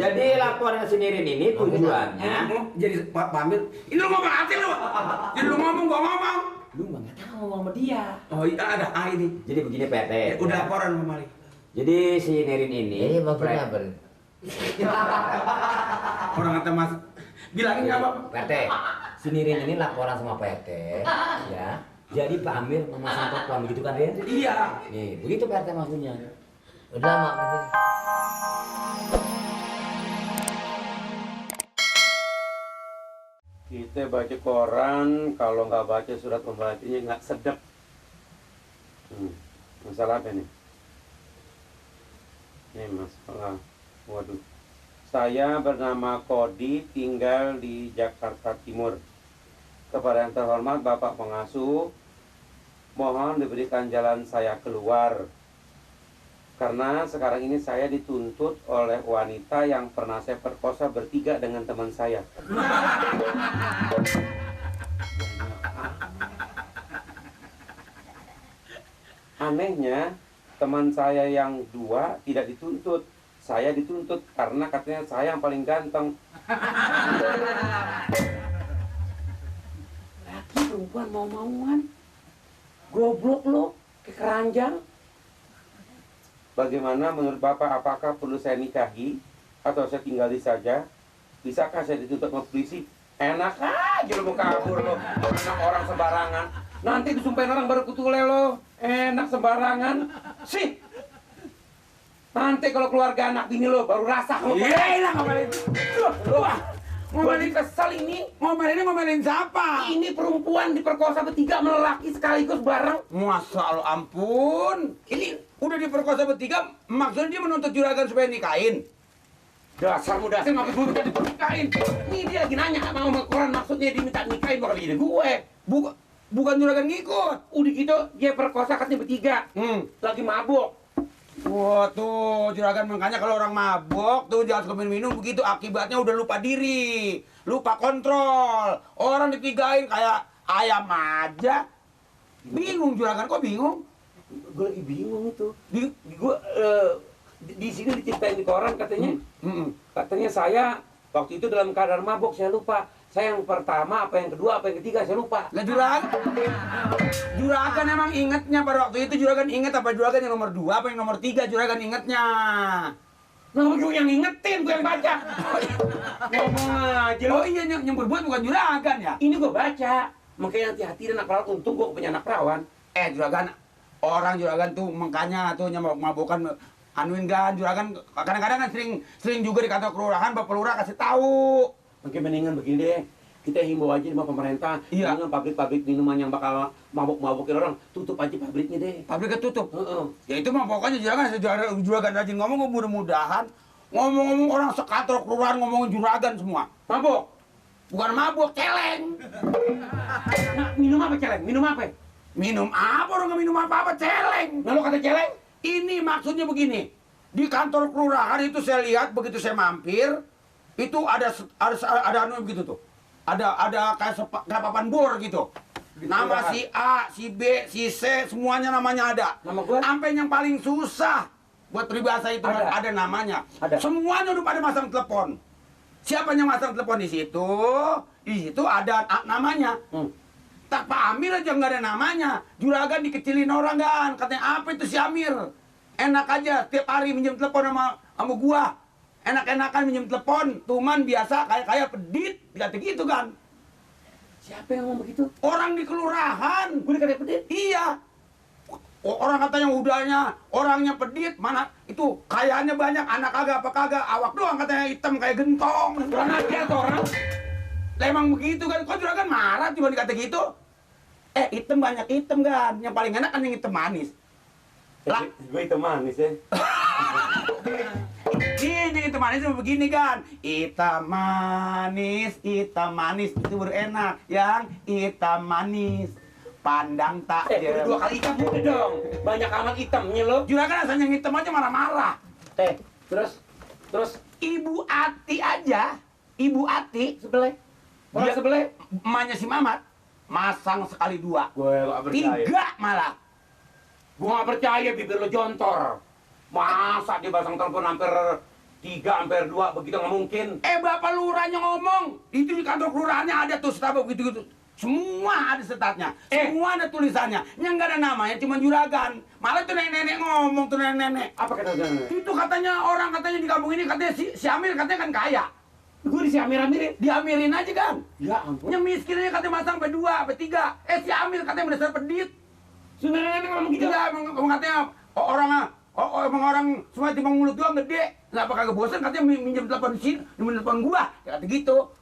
Jadi laporan si Nirin ini tujuannya jadi Pak Amir. Ini lu ngomong hati lu. Jadi lu ngomong gua ngomong. lu nggak tahu ngomong sama dia. Oh iya ada ini. Jadi begini Pak RT. Udah laporan sama Mali. Jadi si Nirin ini Jadi maksudnya apa? Orang kata Mas bilangin nggak apa-apa. Pak RT, si Nirin ini laporan sama Pak RT, ya. Jadi Pak Amir memasang toplam begitu kan, Rin? Iya. Nih, begitu Pak RT maksudnya. Udah makasih. Kita baca koran, kalau nggak baca surat pembacanya nggak sedap. Masalah apa nih? Ini masalah, waduh. Saya bernama Kodi, tinggal di Jakarta Timur. Kepada yang terhormat Bapak Pengasuh, mohon diberikan jalan saya keluar. Karena sekarang ini saya dituntut oleh wanita yang pernah saya perkosa bertiga dengan teman saya. Anehnya, teman saya yang dua tidak dituntut. Saya dituntut karena katanya saya yang paling ganteng. Laki perempuan mau-mauan. Goblok lo, ke keranjang. Bagaimana menurut Bapak, apakah perlu saya nikahi atau saya tinggali saja? Bisakah saya dituntut sama polisi? Enak aja lo mau kabur lo, anak orang sembarangan. Nanti disumpahin orang baru kutule lo. Enak sembarangan. Sih. Nanti kalau keluarga anak bini lo baru rasa lo. Iya, ngomelin. Ngomelin kesel ini. Ngomelin siapa? Ini perempuan diperkosa bertiga sama lelaki sekaligus bareng. Masa lo ampun. Ini udah diperkosa bertiga, maksudnya dia menuntut juragan supaya nikahin. Dasarmu dasar ngapain gue minta dinikahin. Ini dia lagi nanya sama koran, maksudnya diminta nikahin bakal jadi gue. Bukan juragan ngikut. Udah gitu dia perkosa katanya bertiga. Lagi mabuk. Wah tuh juragan, makanya kalau orang mabok tuh jangan suka minum begitu, akibatnya udah lupa diri, lupa kontrol. Orang dipigain kayak ayam aja. Bingung juragan, kok bingung? Gue lagi bingung itu. Gue di sini diceritain di koran katanya. Katanya saya waktu itu dalam keadaan mabuk, saya lupa. Saya yang pertama, apa yang kedua, apa yang ketiga, saya lupa. Lah juragan emang ingetnya pada waktu itu. Juragan inget apa juragan yang nomor 2 apa yang nomor 3 juragan ingetnya? Nah, gue yang ingetin, gue yang baca. Ngomong aja lo. Oh iya, yang berbuat bukan juragan ya? Ini gue baca. Makanya hati-hati dan anak perawan. Untung gue punya anak perawan. Juragan, orang juragan tuh makanya tuh mabuk-mabukan anuin kan. Juragan kadang-kadang kan sering juga di kantor kelurahan, Bapak Lurah kasih tahu. Mungkin mendingan begini deh, kita himbau aja sama pemerintah. Iya. Dengan pabrik-pabrik minuman yang bakal mabuk-mabukin orang, tutup aja pabriknya deh. Pabriknya tutup. Ya itu mah pokoknya juragan rajin ngomong, mudah-mudahan ngomong-ngomong orang sekantor kelurahan ngomongin juragan semua. Mabuk? Bukan mabuk, celeng. Nah, minum apa celeng? Minum apa? Minum apa? Orang nggak minum apa-apa, celeng. Nah, lo kata celeng? Ini maksudnya begini. Di kantor kelurahan itu saya lihat begitu saya mampir, itu ada anu begitu tuh. Ada kayak papan bor gitu. Nama si A, si B, si C, semuanya namanya ada. Nama gua? Sampai yang paling susah buat peribahasa itu ada namanya. Ada. Semuanya udah pada masang telepon. Siapa yang masang telepon di situ? Di situ ada namanya. Tak Pak Amir aja nggak ada namanya. Juragan dikecilin orang kan. Katanya apa itu si Amir? Enak aja tiap hari minjem telepon sama gua. Enak-enakan minjem telepon, tuman biasa kayak pedit, kata gitu kan. Siapa yang ngomong begitu? Orang di kelurahan. Gue dikata pedit? Iya. Orang katanya udahnya, orangnya pedit, mana itu kayaknya banyak, anak kagak apa kagak, awak doang katanya hitam kayak gentong. Kurang ajar tuh orang. Lah emang begitu kan, kok juragan marah cuma dikata gitu. Hitam banyak hitam kan, yang paling enak kan yang hitam manis. Lah, gue hitam manis ya. Ini hitam manis cuma begini kan, hitam manis itu baru enak. Yang hitam manis, pandang tak Udah 2 kali hitam udah dong. Banyak amat hitamnya lo. juragan rasanya yang hitam aja marah-marah. Terus Ibu Ati aja, Ibu Ati sebelah. Orang dia sebelah. emaknya si Mamat masang sekali 2, Gue gak percaya. 3 malah. Gue gak percaya, bibir lo jontor. Masa dia pasang telepon hampir 3 ampere 2 begitu nggak mungkin. Bapak lurahnya ngomong. Itu di kantor kelurahannya ada tuh setabak gitu-gitu. Semua ada setatnya, semua ada tulisannya. Yang nggak ada namanya cuma juragan. Malah tuh nenek-nenek ngomong tuh nenek-nenek. Apa kata nenek? Itu katanya orang katanya di kampung ini katanya si Amir katanya kan kaya. Gue di si Amir-amirin. Diamirin aja kan. Ya ampun. Yang miskinnya katanya masang sampai 2, sampai 3. Si Amir katanya mendasar pedit. Si nenek-nenek ngomong gitu. Iya, emang katanya emang orang semua timbang mulut doang gede. Kenapa kagak bosan katanya minjem telepon di sini, minjem telepon gua. Ya kata gitu.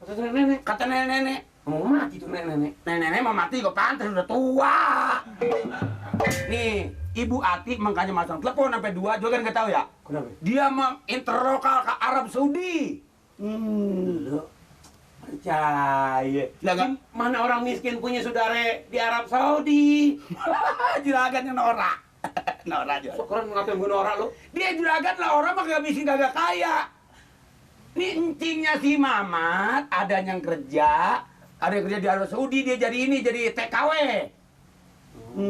Kata nenek-nenek. Mau mati tuh nenek-nenek. Nenek-nenek mau mati kok pantas udah tua. Nih, Ibu Ati makanya masang telepon sampai 2 juga kan nggak tahu ya. Kenapa? Dia mau interlokal ke Arab Saudi. Lo percaya? Lah, kan? Mana orang miskin punya saudara di Arab Saudi? Juragannya norak. Norak juga. Sok keren ngatain gue norak lo. Dia juragan lah, orang mah kagak miskin kagak kaya. Ini encingnya si Mamat, ada yang kerja di Arab Saudi, dia jadi TKW.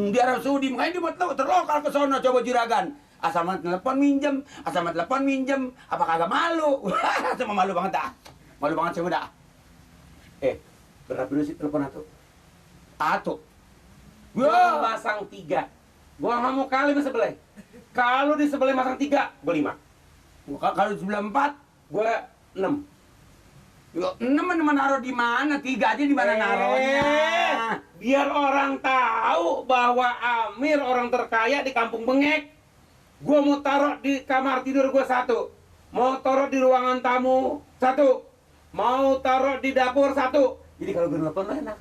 Di Arab Saudi, makanya dia buat terlokal ke sono coba juragan. Asal mah telepon minjem, apa kagak malu? Sama malu banget dah. Malu banget sih udah. Berapa dulu sih telepon Atu? Atu. Gua masang 3. Gua nggak mau kali di sebelah. Kalau di sebelah masang 3, gua 5. Kalau di sebelah 4, Gua 6. 6 naruh di mana? 3 aja di mana naruhnya? Biar orang tahu bahwa Amir orang terkaya di Kampung Bengek. Gua mau taruh di kamar tidur gua 1. Mau taruh di ruangan tamu 1. Mau taruh di dapur 1. Jadi kalau gue nelfon enak.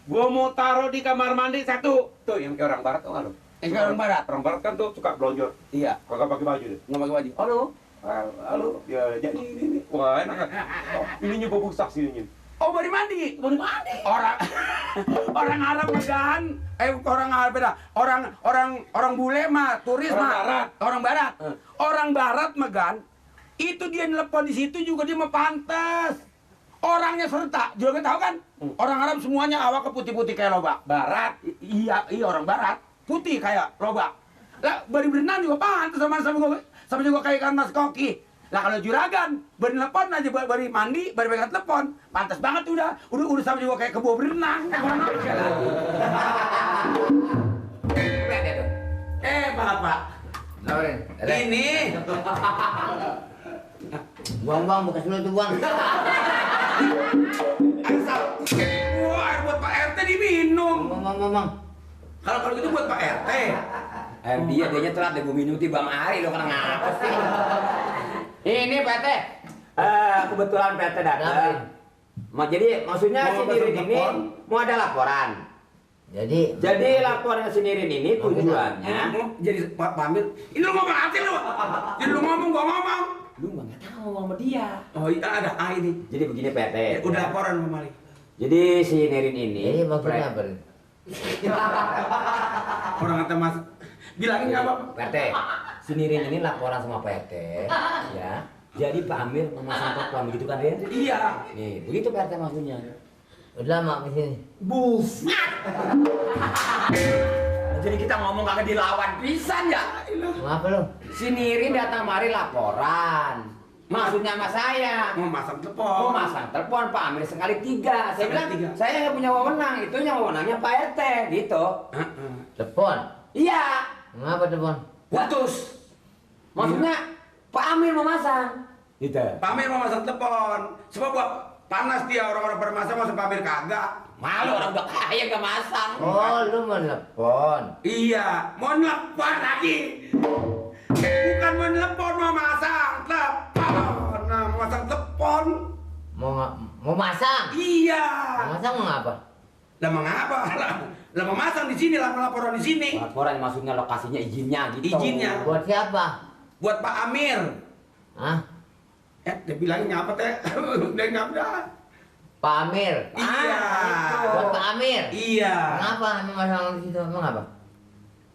Gua mau taruh di kamar mandi 1. Tuh yang kayak orang barat tuh kan lo. Kayak orang barat? Orang barat kan tuh suka blonjor. Iya. Kagak pakai baju deh. Nggak pakai baju. Halo, ya jadi ini. Wah, enak kan? Ini nyoba busak sini. Oh, baru mandi. Orang Arab Medan, orang Arab beda. Orang bule mah turis Orang mah. barat. Orang barat. Orang barat Megan, itu dia nelpon di situ juga dia mah pantas. Orangnya serta, juga tahu kan? Orang Arab semuanya awak putih-putih kayak lobak. Barat. Iya orang barat, putih kayak lobak. Lah, baru berenang juga pantas sama juga kayak ikan mas koki. Lah kalau juragan, baru telepon aja, baru mandi, baru pegang telepon, pantas banget udah sama juga kayak kebo berenang. Bapak, ini Buang bekas lu itu buang. asal, wah air buat Pak RT diminum. Mang. Kalau gitu buat Pak RT. Dia telat deh, gue minum ti Bang Ari, lo kena ngapa sih? Ini PT, kebetulan PT datang. Jadi maksudnya si Nirin ini mau ada laporan. Jadi laporan si Nirin ini tujuannya. Jadi Pak Amir, ini lu ngomong hati lu. Jadi lu ngomong, gua ngomong. Lu nggak tahu sama dia. Oh iya ada ini. Jadi begini PT. Udah laporan sama Mali. Jadi si Nirin ini. Ini maksudnya apa? Orang kata Mas, bilangin nggak apa? PT, si Nirin ini laporan sama PT, ya. Jadi Pak Amir memasang telepon, begitu kan Rin? Iya. Nih, begitu PT maksudnya. Udah mak di sini. Buset. Jadi kita ngomong kagak dilawan pisan ya. Ngapa lu? Si Nirin datang mari laporan. Maksudnya sama saya. Mau masang telepon. Mau masang telepon Pak Amir sekali 3. Saya bilang, Sekali 3. saya nggak punya wewenang, itu yang wewenangnya Pak RT, gitu. Telepon. Iya. Ngapa telepon? Putus. Maksudnya Pak Amir mau masang. Gitu. Pak Amir mau masang telepon. Sebab buat panas dia orang-orang bermasang masuk Pak Amir kagak. Malu orang udah kaya nggak masang. Oh, lu mau telepon. Iya, mau nelpon lagi. Bukan mau nelpon, mau masang telepon. Nah, mau masang telepon. Mau masang? Iya. Mau masang mau ngapa? Lah mengapa? Lah mau masang di sini, lah laporan di sini. Laporan maksudnya lokasinya izinnya gitu. Izinnya. Buat siapa? Buat Pak Amir. Hah? Dia bilangnya apa teh? Dia nggak ada. Pak Amir. Iya. Buat Pak Amir. Iya. Kenapa emang masalah di situ? Emang apa?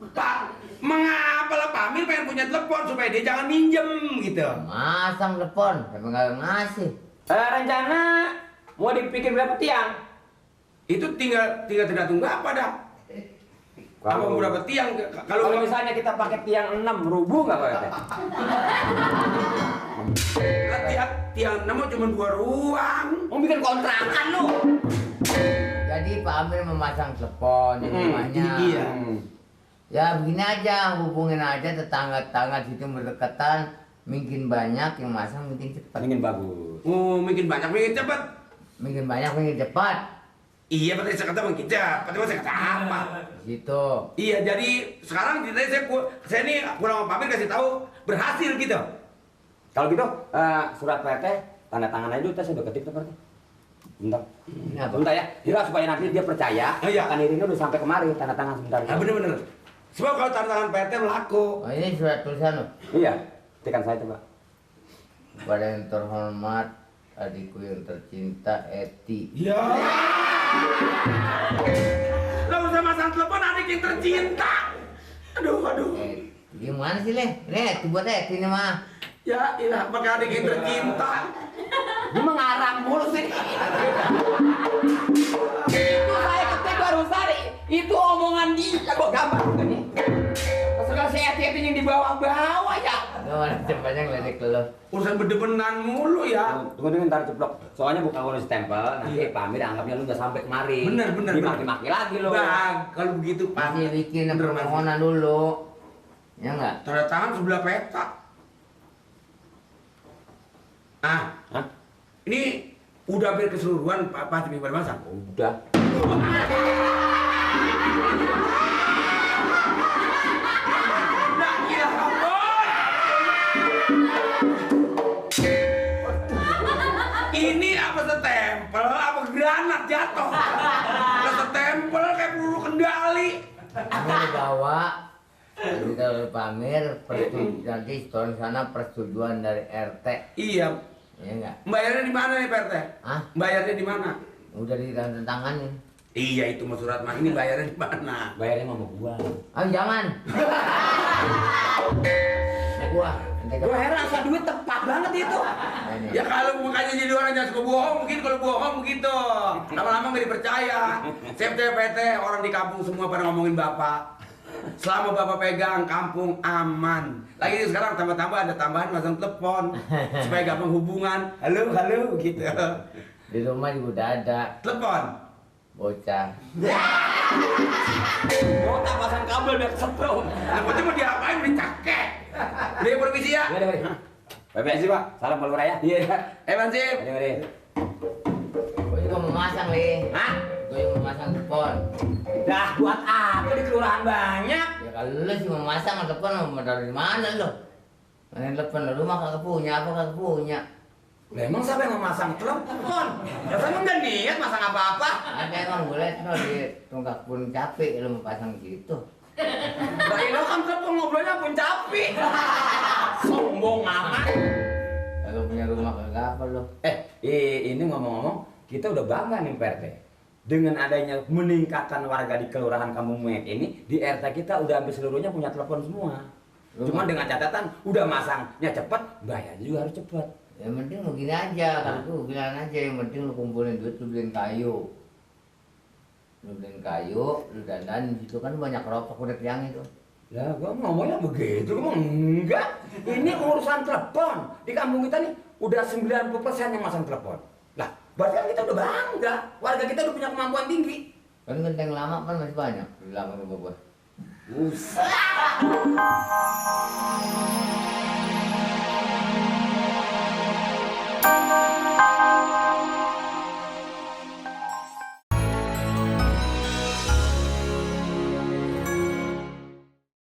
Pak, mengapa lah Pak Amir pengen punya telepon supaya dia jangan minjem gitu. Masang telepon, tapi nggak ngasih. Rencana mau dibikin berapa tiang? Itu tinggal tergantung Bapak dah. Apa mau dapat tiang? Kalau misalnya kita pakai tiang 6 rubuh nggak Pak RT? Tiang 6 cuma 2 ruang. Mau bikin kontrakan lu. Jadi Pak Amir memasang telepon di rumahnya. Iya. Ya begini aja, hubungin aja tetangga-tetangga situ berdekatan. Mungkin banyak yang masang, mungkin cepat. Ingin bagus. Oh, mungkin banyak, mungkin cepat. Mungkin banyak, mungkin cepat. Iya, berarti saya kata mungkin cepat. Tapi saya kata apa? Situ. Iya, jadi sekarang saya ini kurang Pak Amir kasih tahu berhasil gitu. Kalau gitu, surat PT tanda tangan aja dulu, saya udah ketik tuh Pak RT. Bentar. Ini apa? Bentar ya. Kira supaya nanti dia percaya. Iya. Kan ini udah sampai kemari tanda tangan sebentar. Nah, bener-bener. Sebab kalau tanda tangan PT melaku. Oh ini surat tulisan loh. Iya. Ketikan saya tuh Pak. Kepada yang terhormat, adikku yang tercinta, Eti. Ya. Lah usah masang telepon adik yang tercinta. Aduh. Gimana sih Le? Eti buat Eti ini mah. Ya, iya, pakai adik yang tercinta. Dia mengarang mulu sih. Itu saya ketik barusan. Itu omongan dia. Gua gambar nih. Sekarang si Eti yang di bawah-bawah ya. Gimana cepatnya ngeledek lo? Urusan bedebenan mulu ya. Tunggu ntar ceplok. Soalnya bukan ngurus stempel, nanti Pak Amir anggapnya lu udah sampai kemari. Bener. Dimaki-maki lagi lo. Bang, kalau begitu Pak. Masih bikin Bener, Mas. permohonan dulu. Ya enggak? Tanda tangan sebelah peta. Ah, Hah? ini udah hampir keseluruhan Pak Timmy pada masang. Udah. Nah, iya ampun. Ini apa setempel, apa granat jatuh? Lah setempel kayak peluru kendali. Ini dibawa. Kita oleh Pak Amir, nanti setelah sana persetujuan dari RT. Iya. Ya enggak? Bayarnya di mana nih Pak RT? Hah? Bayarnya di mana? Udah ditandatanganin. Iya itu mah surat mah. Ini bayarnya di mana? Bayarnya sama gua. Ah jangan. Gua. Nanti Gua heran asal duit tepat banget itu. Ini. Ya kalau makanya jadi orang jangan suka bohong, mungkin kalau bohong begitu. Lama-lama nggak dipercaya. Saya percaya PT, orang di kampung semua pada ngomongin Bapak. Selama Bapak pegang, kampung aman. Lagi sekarang tambah-tambah ada tambahan masang telepon. Supaya gampang hubungan. Halo, gitu. Di rumah juga udah ada Telepon. bocah. Mau tak pasang kabel biar kesetrum. Takutnya mau diapain, dicakek. Dia permisi ya. Mari. PPSI Pak, salam kalau raya. Iya. Mansip. Mari. Gua juga mau masang Le. Hah? Gua juga mau masang telepon. Dah buat apa di kelurahan banyak? Ya kalau lu sih mau masang telepon mau dari mana lo? Mana telepon lo rumah kagak punya apa kagak punya? Lah emang siapa yang mau masang telepon? Ya saya nggak niat masang apa-apa. Ada emang gue liat lo di tunggak pun capek lo mau pasang gitu. Lah ini kan telepon ngobrolnya pun capek. Sombong amat. Kagak punya rumah kagak apa lo? Ini ngomong-ngomong, kita udah bangga nih Pak RT. Dengan adanya meningkatkan warga di Kelurahan Kampung Muyek ini, di RT kita udah hampir seluruhnya punya telepon semua. Cuma dengan catatan, udah masangnya cepat, bayarnya juga harus cepat. Yang penting lo gini aja, kalau tuh bilang aja yang penting lo kumpulin duit, lo beliin kayu. Lo beliin kayu, lo dandan di situ kan banyak rokok udah tiang itu. Lah, gua ngomongnya begitu, gua enggak. Ini urusan telepon. Di kampung kita nih udah 90% yang masang telepon. Lah, berarti kan kita udah bangga. Warga kita udah punya kemampuan tinggi. Kan genteng lama kan masih banyak di belakang rumah gua. Usah.